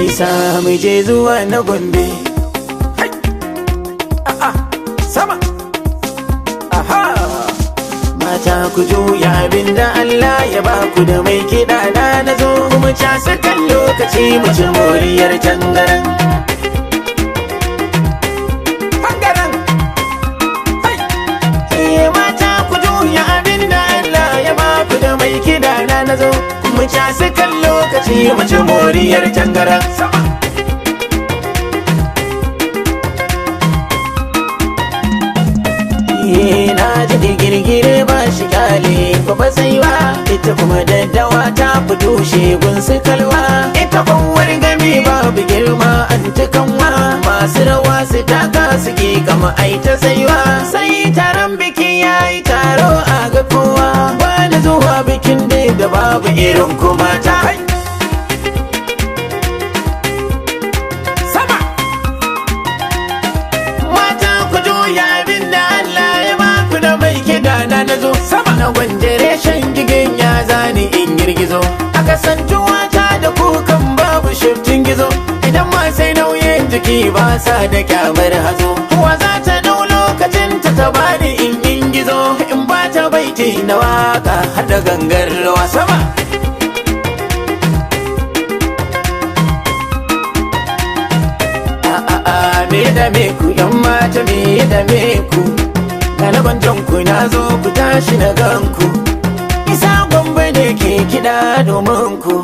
Isa mu je zuwa na Gombe. Hai! A'a, sama! Aha! Mata ku juya abinda Allah ya ba ku da mai kiɗa na na zo kuma casa kan lokaci mu ci moriyar tangaran. Tangaran! Hai! Eh, mata ku juya abinda Allah ya ba ku da mai kiɗa na na zo kuma casa kan lokaci mu ci moriyar tangaran. Sama! Na ji girgire ba shi kyale ba ba ba, ita kuma daddawa ta fi tushe gunsu kalwa, ita kwanwar gami babu girma an ta kanwa, masu rawa su taka su ki kama ai ta saiwa, sai taron biki yayi taro a ga kowa, ba na zuwa bikin dai da babu irin kuma ta sama. Mata ku juya abin da Allah ya ba ku da mai kiɗa na nazo sama na gwanjere shan gigin ya zani in girgizo, a kasantuwa ta da kukan babu shiftin gizo, idan ma sai nauyin jiki ba sa da kyamar hazo, kuwa za ta dau lokacin ta ta bani in ingizo, in ba ta baiti na waka har da gangar rawa sama. A'a, me da me ku yan mata, me da me ku galaban ku, na zo ku tashi na ganku, isa Gombe ne ke kiɗa domin ku,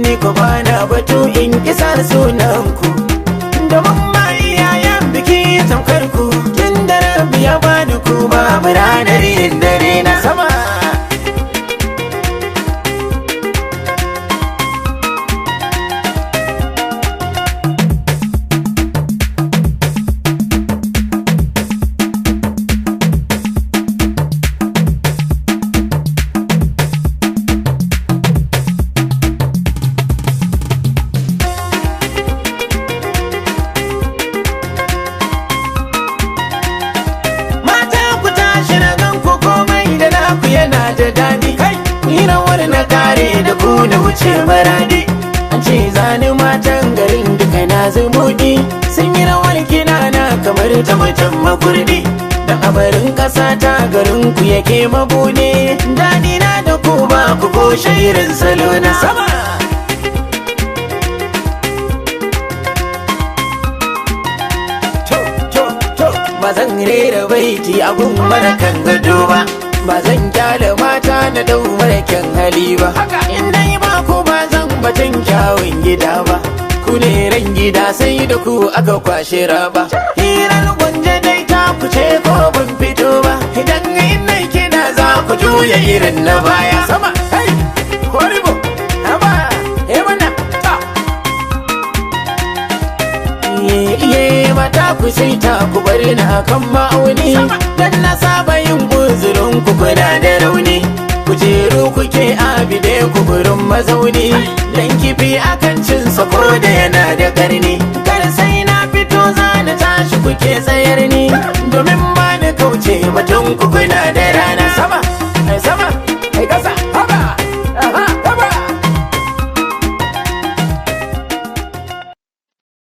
ni ku bana batu in kisa sunan ku, domin ma iyayen biki tamkar ku, tun da rabi ya bani ku babu ranar yin dare na sama. Mata ku tashi na gan ku, komai da naku yana da daɗi. Kai, ni rawar na kare da ku na wuce maradi. An ce zani matan garin duka na zumuɗi. Sun yi rawar kinana kamar ta mutan Makurdi. Dan abarin ƙasa ta garin ku yake mabuɗi. Daɗi na da ku ba ku ko irin salo na sama. To, to, to, ba zan rera baiti a gun mara kan gado ba, ba zan kyale mata na dau mara kyan hali ba. In dai ba ku ba zan batun kyawun gida ba, ku ne ran gida, sai da ku aka kwashe raba. Hirar Gwanje dai ta ku ce ko ban fito ba, idan ina kina za ku juya irin na baya. Sama, hey, horibo, haba, hey mana, ta. Iye mata ku sai ta ku bari na kan ma'auni, dan na saba yin uzurin ku, kuna da rauni, kujeru kuke abide ku gurin mazauni, dan kifi akan cin sa ko da yana da karni, kar sai na fito za na tashi kuke tsayar ni, domin ba ni kauce batun ku kuna